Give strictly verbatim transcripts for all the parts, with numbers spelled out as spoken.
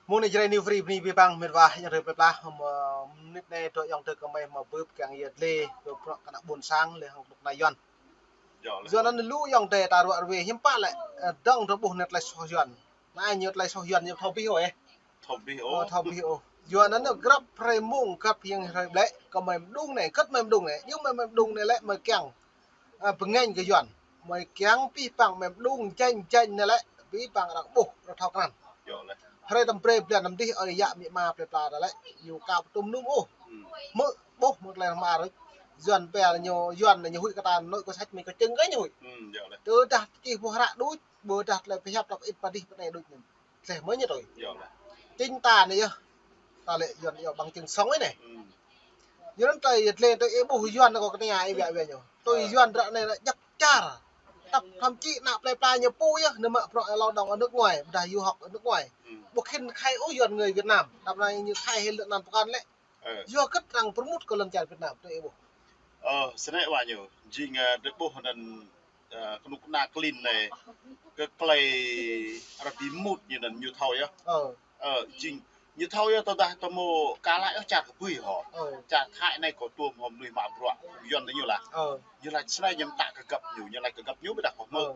Mơ̆ng anai Jrai New Free bơni abih bang mĕt wa ayŏng adơi plơi pla, mơ̆ng mơnit anai dŏ ayŏng adơi kơmơi mă bưp kiăng yơh lĕ, kơ bruă kơ ană ƀôn sang lĕ hăng kơnuk kơna Yuan. Yua anŭn lu ayŏng adơi ta ruă ruê hiư̆m pă lĕ, ơ, dŏng tơƀuh anai tơlơi soh Yuan. Anai ñu tơlơi soh Yuan ñu thâo abih ôh, ơ. Thâo abih ôh. Ơ, thâo abih ôh. Yua anŭn ñu grăp hrơi mông grăp hiăng hrơi ƀlĕ, kơmơi mơđung anai, kơt mơi mơđung anai, ñu mơi mơđung anai lĕ mơi kiăng, ơ, pơngêñ kơ Yuan. Mơi kiăng abih bang mơi mơđung janh janh anai lĕ, abih bang arăng ƀuh, arăng thâo krăn. Hrơi tơm brơi blan năm dih, ơi yă amĭ ama plơi pla ta lĕ, ñu ka pơtum num ôh. Mơ̆ ƀuh mơ̆ tơlơi hmar, Yuan pia ñu, Yuan ñu huĭ kơ ta, nội kơ săč mơi kơ čơ̆ng kơ ñu huĭ. Tơdah čih ƀuh hră đôč, ƀôdah tơlơi pơhiăp ta pơit pơdih pơ anai đôč anŭn. Tơlơi mơ̆ ñu tui. Chính ta anai yơh. Ta lĕ Yuan yơh bằng chứng sống anai. Yua anŭn tơlơi yơh tơlơi tui ih ƀuh Yuan kơ kơnia ih wĕ wĕ ñu. Tui Yuan ră anai lĕ djăp čar. Tăp thậm chí ană plơi pla ñu pô yơh, ñu mă bruă lao động ở nước ngoài, ƀôdah du học ở nước ngoài. Ƀu khĭn khai ôh Yuan người Việt Nam. Tăp anai ñu khai hĭ lŏn anăn pơkŏn lĕ. Yua kơ arăng pơrmut kơ lŏn čar Việt Nam, tui ih ƀuh. Ơ, sơnĕ wa ñu, jing, ơ, drơi ƀuh anŭn, ơ, kơnuk kơna klin anai, kơ tơlơi arăng pơrmut ñu anŭn ñu thâo yơh. Ơ, jing, ñu thâo yơh tơdah tơmô ka laĭ ôh čar kơ bưi hŏ. Čar Thái anai kơ tuôm hŏ mơnuih mă bruă, Yuan tơ ñu lah. Ñu laĭ sơnai ñu mơtă kơ găp ñu, ñu laĭ kơ găp ñu ƀôdah kơ mơ̆.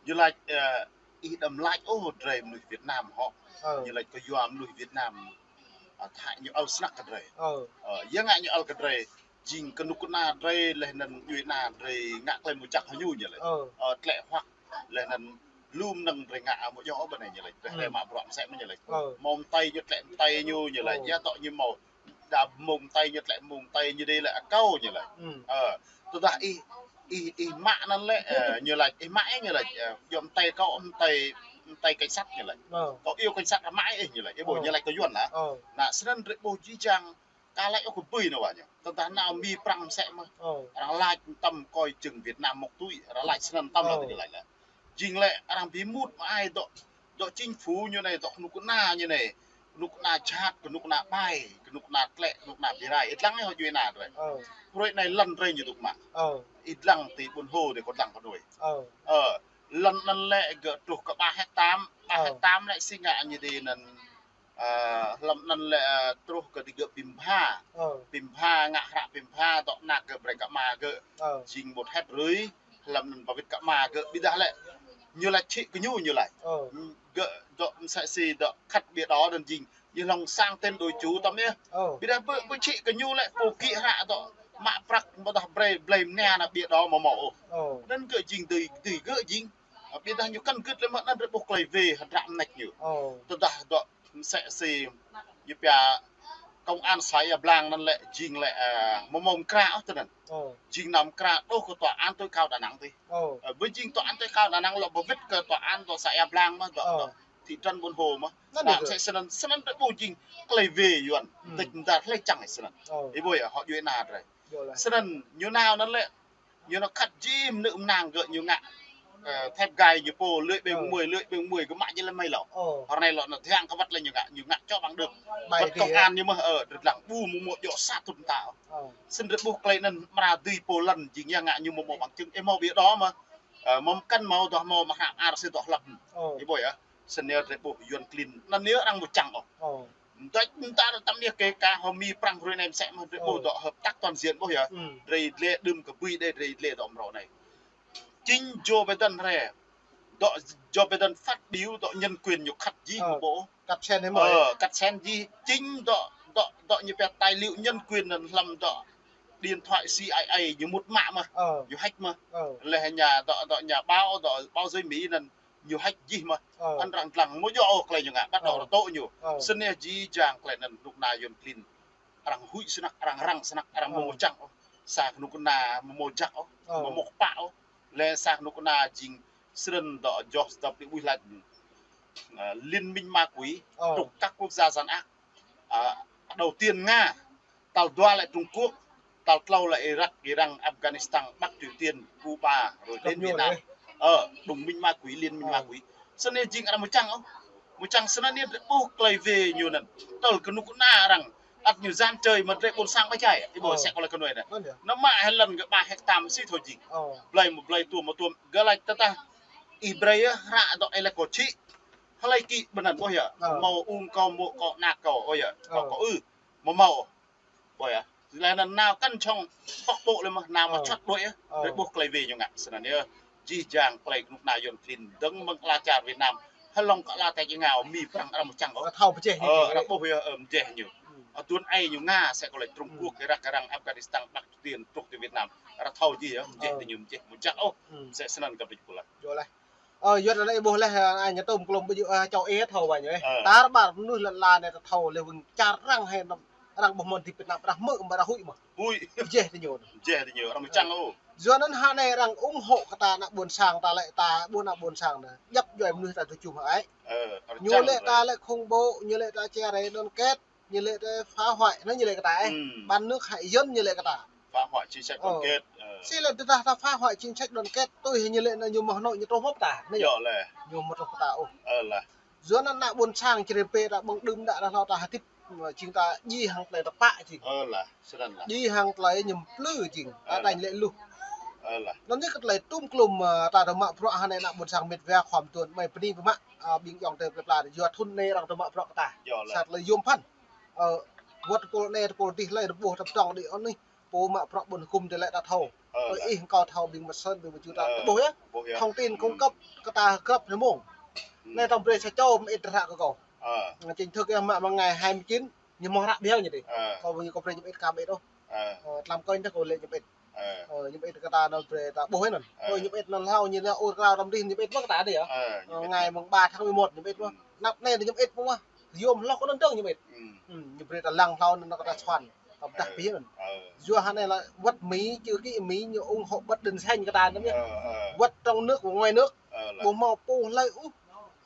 Ñu laĭ, ơ, ih đăm laĭ ôh drơi mơnuih Việt Nam hŏ. Ñu laĭ kơ yua mơnuih Việt Nam, ơ, Thái ñu ăl snăk kơ drơi. Ơ, yua ngă ñu ăl kơ drơi, jing kơnuk kơna drơi leh anŭn djuai ana drơi ngă tơlơi mơčăk hăng ñu ñu laĭ. Ơ, tlĕ huăk leh anŭn lu mơnơ̆ng drơi ngă mơ̆ djơ̆ ƀơi anai ñu laĭ. Drơi mă bruă mơsĕ mơ̆ ñu laĭ. Mơ̆ mơtai ñu tlĕ mơtai ñu ñu laĭ. Yua tŏ ñu mơ̆ đa mơ̆ mơtai ñu tlĕ mơ̆ mơtai ñu đĭ lĕ akâo ñu laĭ. Ơ, tơdah ih, ih, ih mă anŭn lĕ, ơ, ñu laĭ, ih mă ih ñu laĭ, ơ, djŏ mơtai kâo mơtai, mơtai cảnh sát ñu laĭ. Kâo iâu cảnh sát mă ih ñu laĭ. Ih ƀuh ñu laĭ kơ Yuan lah. Anŭn snăn drơi ƀuh jih jang ka laĭ ôh kơ bưi anai wa ñu. Tơdah nao Mi Prăng mơsĕ mơ̆. Arăng laĭ tăm coi chừng Việt Nam mŏk tui, arăng laĭ snăn tăm lah tơ ñu laĭ lah. Jing lĕ arăng pơrmut mă ai dŏ, dŏ chính phủ ñu anai, dŏ kơnuk kơna ñu anai. Kơnuk kơna jhat, kơnuk kơna ƀai, kơnuk kơna tlĕ, kơnuk kơna bi rai. Ih lăng ih hŏ djuai ana drơi. Hrơi anai lŏn drơi ñu dŏ mă. Ih lăng ti ƀuôn Hô dih kâo lăng kơ đuaĭ. Ơ, lŏn anŭn lĕ gơ̆ truh kơ ba hecta, ba hecta lĕ si ngă ñu đĭ anŭn Ơ, hlăm anŭn lĕ, ơ, truh kơ digơ̆ pĭm pha. Pĭm pha, ngă hră pĭm pha, dŏ anak gơ̆ brơi kơ ama gơ̆. Jing một héc rưỡi, hlăm anŭn ba wĭt kơ ama gơ̆. Ƀiădah lĕ, ñu laĭ čhĭ kơ ñu, ñu laĭ. Gơ̆ dŏ mơsĕ si dŏ khăt bia đỏ anŭn jing. Ñu hlŏng sang tên đổi chủ tăm yơh. Ƀiădah ƀu, ƀu čhĭ kơ ñu lĕ, pô kĭ hră dŏ mă prăk, ƀôdah brơi, blơi mơnia ană bia đỏ mơ̆ mơ̆ ôh. Anŭn gơ̆ jing dưi, dưi gơ̆ jing. Ƀiădah ñu kăn gưt lĕ mơ̆ anŭn drơi ƀuh tơlơi wê hơdră mơneč ñu. Tơdah dŏ mơsĕ si ñu pia công an xã Ia Blang anŭn lĕ jing lĕ, ơ, mơ̆ mơ̆ mơkra ôh tơ anŭn. Jing nao mơkra đôč kơ tòa án tối cao Đà Nẵng tih. Ơ, ƀơi jing tòa án tối cao Đà Nẵng lŏ ba wĭt kơ tòa án dŏ xã Ia Blang mơ̆, dŏ, dŏ thị trấn Buôn Hồ mơ̆. Dŏ mơsĕ snăn, snăn drơi ƀuh jing tơlơi wê Yuan. Dĕč mơdar hlơi čang snăn. Ih ƀuh yơh, hŏ djuai ana drơi. Snăn ñu nao anŭn lĕ, ñu nao khăt jim nơ̆ mơnang gơ̆ ñu ngă, ơ, thép gai ñu pô lưỡi beng muôi, lưỡi beng muôi gơ̆ mă jing lĕ mơi lŏ. Hrơi anai lŏ nao thiăng kơ wăt lĕ ñu ngă, ñu ngă cho bằng được. Wăt công an ñu mơ̆, ơ, drơi lăng ƀu mơ̆ mơ̆ djŏ sa thŭn ta. Snăn drơi ƀuh tơlơi anŭn mơra dưi pô lăn jing yơh ngă ñu mơ̆ mơ̆ bằng chứng, ơ, mơ̆ bia đỏ mơ̆. Ơ, mơ̆ mơkăn mơ̆ dŏ mơ̆ mơ̆ hră ar si dŏ hlăp. Ih ƀuh yơh. Snăn yơh drơi ƀuh Yuan klin. Anŭn yơh arăng ƀu čang ôh. Dĕč mơdar tăm yơh kơ ka hŏ Mi Prăng hrơi anai mơsĕ mơ̆ drơi ƀuh dŏ hợp tác toàn diện ƀuh yơh. Drơi lĕ đưm kơ bưi đe drơi lĕ dŏ mrô anai. Chính Joe Biden hrơi. Dŏ Joe Biden phát biểu dŏ nhân quyền ñu khăt jih mơ̆ ƀuh. Khăt sen hĭ mơ̆. Ơ, khăt sen jih. Chính dŏ, dŏ, dŏ ñu pia tài liệu nhân quyền anŭn hlăm dŏ điện thoại C I A ñu mŭt mă mơ̆. Ñu hack mơ̆. Lĕ ñu dŏ, dŏ nhà báo, dŏ báo giới Mỹ anŭn ñu hack jih mơ̆. Anŭn arăng lăng mơ̆ djŏ ôh tơlơi ñu ngă, bắt đầu arăng tŏ ñu. Snăn yơh jih jang tơlơi anŭn kơnuk kơna Yuan klin. Arăng huĭ snăk, arăng răng snăk, arăng mơ̆ mơ̆ čang ôh. Sa kơnuk kơna mơ̆ mơ̆ jak ôh, mơ̆ mơ̆ kơpă ôh. Lĕ sa kơnuk kơna jing srăn dŏ joh dŏp đĭ ƀuih lač, ơ, liên minh ma quỷ, trục các quốc gia gian ác. Ơ, đầu tiên Nga, tal dua lĕ Trung Quốc, tal tlâo lĕ Irak, Iran, Afghanistan, Bắc Triều Tiên, Cuba, rồi đến Việt Nam. Ơ, đồng minh ma quỷ, liên minh ma quỷ. Snăn yơh jing arăng mơ̆ čang ôh. Mơ̆ čang snăn yơh drơi ƀuh tơlơi wê ñu anŭn. Tơl kơnuk kơna arăng. Ăt ñu gian trơi mơ̆ drơi ƀôn sang ƀai jai. Ih ƀuh sĕ kơ lĕ kơ nuai anai. Nao mă hĭ lŏn gơ̆ ba hecta mơ̆ si thâo jing. Blơi mơ̆ blơi tuôm mơ̆ tuôm. Gơ̆ laĭ tơdah ih brơi yơh hră dŏ ih lĕ kơ čhĭ. Hlơi kĭ ƀơi anŭn ƀuh yơh. Ơ. Hmâo ung kâo, mô̆ kâo, ană kâo, ôh yơh. Kâo, ơ, kâo ư. Hmâo hmâo. Ƀuh yơh. Laih anŭn nao kăn čŏng pŏk ƀô̆ lĕ mơ̆, nao mă, ơ, čuăt đuaĭ yơh. Ơ. Rơ̆ ƀuh klei wê ñu ngă snăn yơh. Jih jang klei kơnuk kơna Yuan klin dơ̆ng mơ̆ng ala čar Việt Nam. Hlŏng kơ ala tĕ či ngao Mi Prăng arăng mơčăng ôh. Ơ, thâo pơjeh ñu. Ơ, arăng ƀuh yơh, ơ, mơjeh ñu. Ơ, tuan ai ñu Nga, sĕ kơ lĕ Trung Quốc, Iraq, arăng Afghanistan, Bắc Triều Tiên, truh tơ Việt Nam. Arăng thâo jih yơh, mơjeh tơ ñu, mơjeh mơčăng ôh. Sĕ snăn kơ pĭt pơlă. Yơh laih. Ơ, Yuan anai ƀuh laih, ơ, ai ñu tŭm klum ƀu djơ̆, ơ, châu Ê thâo wa ñu, ơ. Tar ƀar mơnuih lăn la anai ta thâo lĕ wing čar arăng hĕ năm, arăng ƀuh mơ̆n ti Việt Nam, arăng hmư̆ mă arăng huĭ mơ̆. Huĭ. Mơjeh tơ ñu. Mơjeh tơ ñu, arăng mơčăng ôh. Yuan anŭn hă anai arăng ủng hộ kơ ta ană ƀôn sang ta lĕ ta ƀuh ană ƀôn sang anai. Djăp djuai mơnuih ta tơčum hă ai. Ơ, arăng mơčăng. Ñu lĕ ta lĕ khủng bố, ñu lĕ ta chia rẽ đoàn kết. Ñu lĕ ta phá hoại, anai ñu lĕ kơ ta, ơ. Bán nước hại dân ñu lĕ kơ ta. Phá hoại chính sách đoàn kết. Ơ. Ơ. Sĭ lĕ tơdah ta phá hoại chính sách đoàn kết, tui hĕ ñu lĕ anai ñu mơ̆ hơnŏ ñu truh mơ̆ pơ ta. Anai yơh. Yơh laih. Ñu mơ̆ truh pơ ta ôh. Ơ laih. Yuan ană ƀôn sang čơrê pê ta ƀơ̆ng đưm đă ta hlâo ta hơdip, jing ta djai hăng tơlơi tơpă jing. Ơ laih, snăn laih. Djai hăng tơlơi ñu plư jing. Ơ laih. Ta đañ lĕ luh. Ơ laih. Anŭn yơh kơ tơlơi tŭm klum, ơ, ta dŏ mă bruă hơnai ană ƀôn sang mĕt wa khŏm tuan mai bơni pơmă, ơ, ƀing ayŏng adơi plơi pla. Yua thŭn anai arăng dŏ mă bruă kơ ta. Yơh laih. Sat lĕ yôm phăn. Ơ, wơ̆t tơpul anai, tơpul dih lĕ, rơ̆ ƀuh tơpơdŏng đĭ anai. Pô mă bruă ƀôn hgŭm tơlơi ta thâo. Ơ, ơ, laih. Ih kâo thâo ƀing mơsĕn, ƀing mơču ta. Ơ, ƀuh yơh. Ƀuh yơh. Thông tin cung cấp kơ ta grăp hơmông. Anai tơm brơi sa čô mơit hră kơ kâo. Ơ. Chính thức yơh mă mơ̆ng ngày hai mươi chín, ñu mơ̆ hră ƀiă ñu dih. Ơ. Kâo ƀing ñu kâo brơi ñu mơit kơ mơit ôh. Ơ. Ơ, tlam kâo ñu kâo lĕ ñu mơit. Ơ. Ơ, ñu mơit kơ ta anŭn brơi ta ƀuh anŭn. Ơ. Ơ, ñu mơit anŭn hlâo ñu nao ur krao tơm dih ñu mơit mơ̆ kơ ta dih yơh. Ơ, ñu mơit. Ngày mùng ba tháng mười một ñu mơit mơ̆. Anăp anai ñu mơit mơ̆. Yôm hloh kơ anŭn dơ̆ng ñu mơit. Ñu brơi ta lăng hlâo anŭn kơ ta čuăn. Tơdah pih anŭn. Ơ. Yua hơnai lĕ wơ̆t Mi, chữ ký Mi ñu ủng hộ bất định xanh kơ ta anŭn yơh. Ơ, ơ. Wơ̆t trong nước và ngoài nước. Ơ, laih. Ƀu hmâo pô hlơi ôh.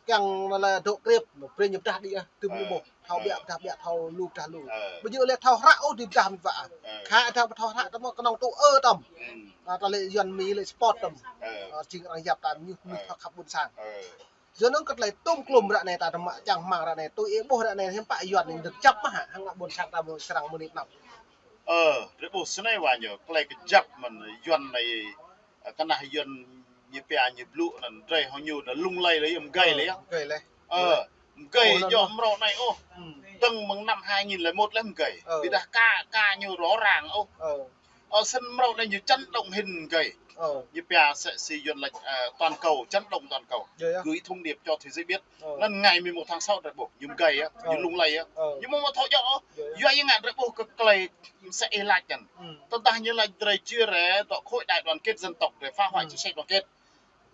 Kiăng lĕ dŏ krep, brơi ñu pơdah đĭ, ơ, tŭm ñu ƀuh. Thâo ƀiă pơdah ƀiă, thâo lu pơdah lu. Ơ. Ƀu djơ̆ lĕ thâo hră ôh đĭ pơdah mĕt wa. Ơ. Khă thâo, thâo hră tơm kơnơ̆ng tŭ ơ tơm. Ơ, ta lĕ Yuan Mi lĕ spot tơm. Ơ. Ơ, jing arăng yap ta ñu, ñu thâo khăp ƀôn sang. Ơ. Yua anŭn kơ tơlơi tŭm klum ră anai ta tơmă čang hmang ră anai, tui ih ƀuh ră anai hiư̆m pă Yuan anai dơ̆ng čăp mơ̆ hă, hăng ană ƀôn sang ta mơ̆ srăng mơ̆ nip năp. Ơ, drơi ƀuh snei wa ñu, tơlơi kơjăp mơ̆n Yuan anai, ơ, kơnah Yuan ñu pia ñu blŭ anŭn, drơi hŏng ñu anŭn lung lay lĕ, mơgơi lĕ. Ơ, mơgơi lĕ. Ơ, mơgơi. Ơ, anŭn djŏ mơ̆. Mrâo anai ôh. Dơ̆ng mơ̆ng năm hai nghìn lẻ một lĕ mơgơi. Ơ. Ƀiădah ka, ka ñu rõ ràng ôh. Ơ. Ơ, snăn mrâo anai ñu chấn động hình mơgơi. Ơ. Ñu pia sĕ si Yuan lač, ơ, toàn cầu, chấn động toàn cầu. Yơh, yơh. Gửi thông điệp cho thế giới biết. Ơ. Anŭn ngày mười một tháng sáu drơi ƀuh, ñu mơgơi yơh, ñu lung lay yơh. Ơ. Ñu mơ̆ mơ̆ thâo djŏ ôh. Yơh, yơh. Yua ñu ngă drơi ƀuh kơ klei sĕ ih lač anŭn. Tơdah ñu lač drơi chia rẽ dŏ khối đại đoàn kết dân tộc, drơi phá hoại chính sách đoàn kết.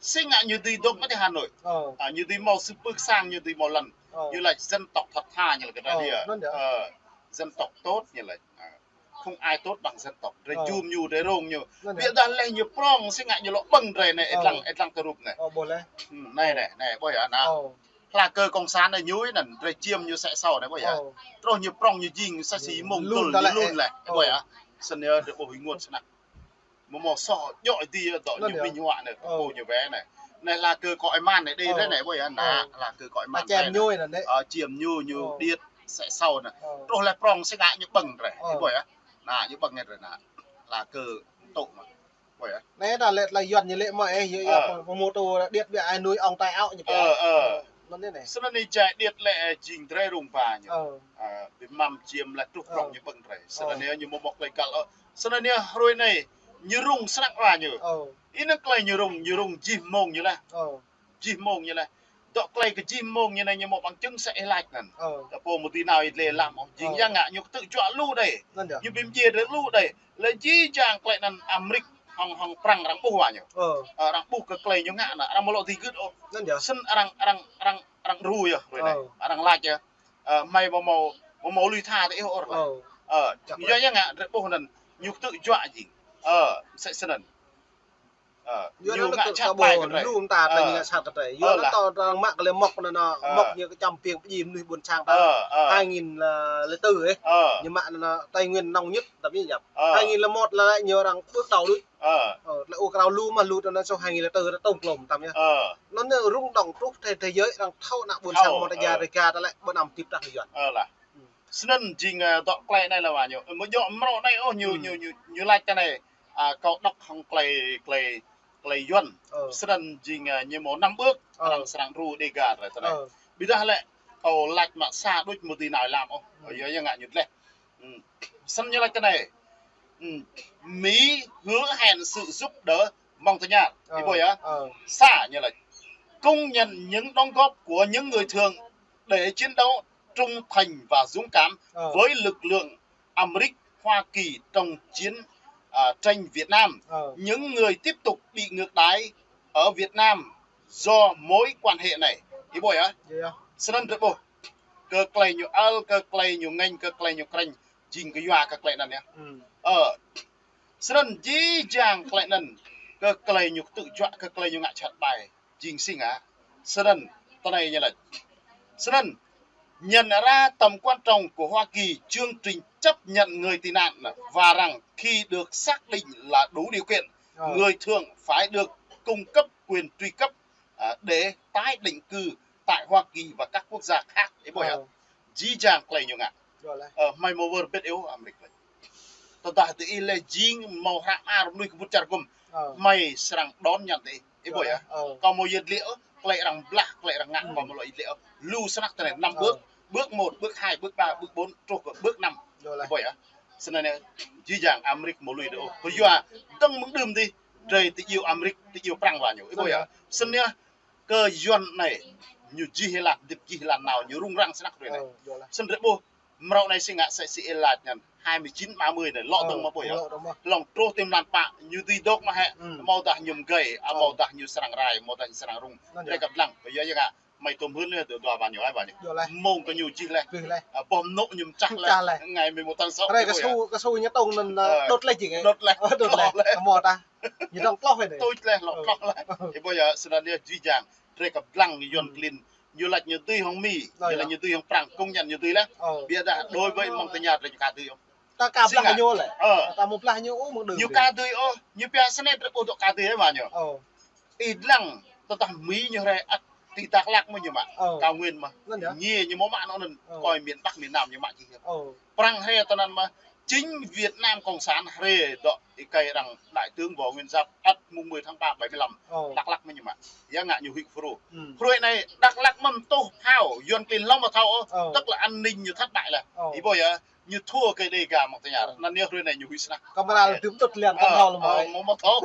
Sĭ ngă ñu dưi dŏ mơ̆ ti Hà Nội. Ơ. Ơ, ñu dưi hmâo sự pơ̆k sang, ñu dưi hmâo lăn. Ơ. Ñu lač dân tộc thật thà ñu lač kơ drơi. Ơ, anŭn yơh. Ơ, dân tộc tốt ñu lač. Ơ. Không ai tốt bằng dân tộc. Drơi jum ñu, drơi rông ñu. Ơ. Anŭn yơh. Ƀiădah lĕ ñu prŏng sĭ ngă ñu lŏ ƀơ̆ng drơi anai, ơ, ih lăng, ih lăng tơ rup anai. Ơ, ƀuh lĕ. Ơ, anai, anai, anai, ƀuh yơh, anai. Ơ. Hla kơ cộng sản anai ñu anŭn, drơi čiêm ñu sĕ sâu anai, ƀuh yơh. Ơ. Truh ñu prŏng ñu jing, sĕ si mông tŭl, ñu lun lĕ, ƀuh yơh. Snăn yơh, drơi ƀuh ih ngot snăk. Mơ̆ mơ̆ soh djŏ ih dưi dŏ ñu minh họa anai, kơ pô ñu wĕ anai. Anai hla kơ kơ Iman anai, đĭ drơi anai, ƀuh yơh, anai. Hla kơ kơ Iman čiêm ñu anai. Ơ, čiêm ñu, ñu điêt, sĕ sâu anai. Ơ. Truh lĕ prŏng sĭ ngă ñu ƀơ̆ng drơi. Ơ. Ih ƀuh yơh. Anai, ñu ƀơ̆ng drơi anai. Hla kơ tŭ mơ̆. Ƀuh yơh. Anai ta lĕ tơlơi Yuan ñu lĕ mơ̆, ơ, yơh, yơh, pơmô tô điêt ƀiă ai nuih ŏng tai ŏk ñu ƀiă. Ơ, ơ. Anŭn anai. Snăn anai jai điêt lĕ, ơ, jing drơi rông ba ñu. Ơ. Ơ, ƀing măm čiêm lĕ truh prŏng ñu ƀơ̆ng drơi. Snăn anai ñu mơ̆ mơ̆ klei găl, ơ. Snăn anai hrơi anai ñu rông snăk wa ñu. Ơ. Ih năng klei ñu rông, ñu rông jih mông ñu lĕ. Ơ. Jih mông ñu lĕ. Dŏ klei kơ jih mông ñu anai ñu mơ̆ bằng chứng sĕ ih lač anŭn. Ơ. Dŏ pô mơ̆ dưi nao ih lĕ lăm ôh. Jing, ơ, yang ngă ñu kơtư̆ juă lu đơi. Anŭn yơh. Ñu ƀĭm djiê drơi lu đơi. Lĕ jih jang klei anŭn Amrik hŏng, hŏng Prăng arăng ƀuh wa ñu. Ơ. Ơ, arăng ƀuh kơ klei ñu ngă anŭn, arăng mơ̆ lŏ dưi gưt ôh. Anŭn yơh. Snăn arăng, arăng, arăng, arăng ru yơh, hrơi anai. Ơ. Arăng lač yơh. Ơ, hmei mơ̆ mâo, mơ̆ mâo lui tha tơ ih ôh. Ơ. Ơ, yua yang ngă drơi ƀuh anŭn, ñu kơtư̆ juă jing. Ơ, sĕ snăn. Ơ, yua ñu anŭn ngă kơ čăt ƀai kơ drơi. Lu mơta ta ngă sat kơ drơi. Yua anŭn ta, ta mă kơ lĕ mŏk anŭn, anŭn, mŏk ñu kơ čăm piêng pơjing mơnuih ƀôn sang ta. Ơ, ơ. Hai nghìn lẻ tư, ơ. Ơ. Ñu mă anŭn, anŭn Tây Nguyên nóng nhất, ta ƀuh yơh. Ơ. Hai nghìn lẻ một lĕ ñu arăng bước đầu đuč. Ơ. Ơ, lĕ ur krao lu mơ̆ lu anŭn, số hai nghìn lẻ tư ta tŭm klum tơm yơh. Ơ. Anŭn ñu rung động truh thế, thế giới arăng thâo ană ƀôn sang mơ̆ ta djai rơga ta lĕ ƀu năm tip tah Yuan. Ơ lah. Snăn jing, ơ, dŏ klei anai lĕ wa ñu. Mơ̆ djŏ mrâo anai ôh ñu, ñu, ñu, ñu lač tơ anai. A, kâo đŏk hŏng klei, klei, klei Yuan. Ơ. Snăn jing, a, ñu mâo năm bước, ơ, arăng srăng ru Đêga tơ anai. Ơ. Ƀiădah lĕ, kâo lač mă sa đôč mơ̆ dưi nao lam ôh. Ơ, yua, yua ngă ñu dleh. Snăn ñu lač tơ anai. Mỹ hứa hẹn sự giúp đỡ Mông Tơ Nhar. Ih ƀuh yơh. Sa ñu lač. Công nhận những đóng góp của những người thượng để chiến đấu trung thành và dũng cảm với lực lượng Amérique, Hoa Kỳ trong chiến, à, tranh Việt Nam. Những người tiếp tục bị ngược đãi ở Việt Nam do mối quan hệ này. Ih ƀuh yơh. Snăn drei ƀuh. Kơ klei ñu ăl, kơ klei ñu ngêñ, kơ klei ñu krêñ. Jing kơ yua kơ klei anăn yơh. Ơ. Snăn jih jang klei anăn. Kơ klei ñu ktư̆ juă, kơ klei ñu ngă jhat ƀai. Jing si ngă. Snăn, tơ anai ñu lač. Snăn, nhận ra tầm quan trọng của Hoa Kỳ, chương trình chấp nhận người tị nạn và rằng khi được xác định là đủ điều kiện, người thượng phải được cung cấp quyền truy cập, à, để tái định cư tại Hoa Kỳ và các quốc gia khác. Ih ƀuh yơh. Jih jang klei ñu ngă. Ơ, hmei mơ̆ wơr bĭt ôh Amêrik lĕ. Tơdah tơ ih lĕ jing mâo hră mơar mnuih kơ ƀut čar gŭm. Hmei srăng đón nhận tơ ih. Ih ƀuh yơh. Kâo mâo yơh dleh ôh, klei arăng blah, klei arăng ngă, kâo mâo lŏ yơh dleh ôh. Lu snăk tơ anai, năm bước, bước một, bước hai, bước ba, bước bốn, truh kơ bước năm. Ih ƀuh yơh. Snăn yơh, jih jang Amêrik mâo lui dơ̆ ôh. Kơ yua, dơ̆ng mơ̆ng đưm dih, drei tơ iêu Amêrik, tơ iêu Prăng wa ñu. Ih ƀuh yơh. Snăn yơh, kơ Yuăn anai, ñu jih êlan, hơdip jih êlan nao, ñu rŭng răng snăk drei anai. Snăn drei ƀuh, mrâo anai si ngă msĕ si ih lač anăn, hai mươi chín ba mươi anai, lŏ dơ̆ng mơ̆ ƀuh yơh. Hlŏng truh tim lan pă, ñu dưi dôk mơ̆ hĕ, amâodah ñu mgei, amâodah ñu srăng rai, amâodah ñu srăng rŭng. Drei kăp dlăng, kơ yua yơh ngă, hmei tŭm hưn yơh, dua ba ñu, ai ba ñu. Mông kơ ñu jih leh. Boh mnŭ ñu mčah leh. Ngày mười một tháng sáu. Rei kơ su, kơ su ñu tông anăn, ơ, đôt leh jing. Đôt leh. Đôt leh. Amâo ta. Ñu dŏng tloh leh. Tuč leh, lŏ tloh leh. Ih ƀuh yơh, snăn yơh jih jang. Drei kăp dlăng Yuăn klin. Ñu lač ñu dưi hŏng Mi. Ñu lač ñu dưi hŏng Prăng, công nhận ñu dưi leh. Ƀiădah đối với Mông Tơ Nhar drei ñu ka dưi ôh. Ta ka blah ñu leh. Ơ. Ta mâo blah ñu ôh mơ̆ng đưm. Ñu ka dưi ôh, ñu pia snei drei ƀuh dŏ ka dưi ơ wa ñu. Ih dlăng, tơdah Mi ñu hriê ăt ti Dak Lak mơ̆ ñu mă. Cao Nguyên mơ̆. Ñu ñu mâo mă anŏ anăn, kơ miền Bắc, miền Nam ñu mă jih. Prăng hriê tơ anăn mơ̆, chính Việt Nam Cộng sản hriê dŏ êkei arăng đại tướng Võ Nguyên Giáp ăt mùng mười tháng ba bảy mươi lăm. Dak Lak mơ̆ ñu mă. Yua ngă ñu huĭ Fulro. Hruê anai Dak Lak mơ̆ tuh phao, Yuăn klin hlŏng mâo thâo ôh, tức là an ninh ñu thất bại leh. Ih ƀuh yơh, ñu thua kơ Đêga Mông Tơ Nhar. Anăn yơh hruê anai ñu huĭ snăk. Kamera lĕ tŭm tŭt liăn, ơ, thâo lĕ mơ̆. Mâo, mâo thâo.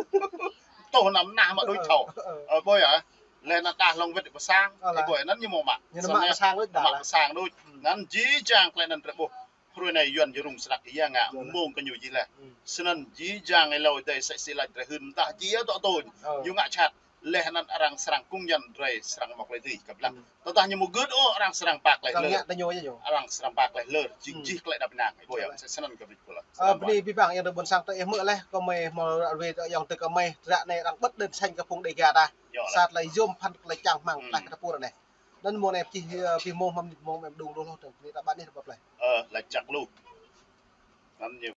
Tuh năm nah mă đuč thâo. Ơ, ƀuh yơh. Leh anăn đa hlŏng wĭt pơ sang. Ih ƀuh yơh, anăn ñu mâo mă. Ñu mă pơ sang đuč đa. Mă pơ sang đuč. Anăn jih jang klei anăn drei ƀuh. Hruê anai Yuăn ñu rŭng snăk yua ngă mông kơ ñu jih leh. Snăn jih jang êlâo adei msĕ si lač drei hưn mdah jih yơh dŏ tơñ. Ñu ngă jhat. Leh anăn arăng srăng công nhận drei srăng mâo klei dưi kăp dlăng. Tơdah ñu mâo gưt ôh arăng srăng ba klei hlơr. Arăng srăng ba klei hlơr. Jing jih klei đăp ênang. Ih ƀuh yơh, msĕ snăn kơ ƀĭt pula. Ơ, bơni bi bang ayŏng adơi ƀuôn sang tơ ih hmư̆ leh, kơ hmei hmâo ră ruai tơ ayŏng adơi kơ hmei, ră anai arăng ƀơ̆t đèn xanh kơ phung Đêga ta. Sa tơlơi yôm phăn klei čang hmăng tlaih kơ ta pô ră anai. Anăn mông anei pơčih, ơ, pih mông hmăm mông em đung đung hlŏng tơlơi ta ƀăn anih ta pơpleh. Ơ, lač čăk lu. Anăn ñu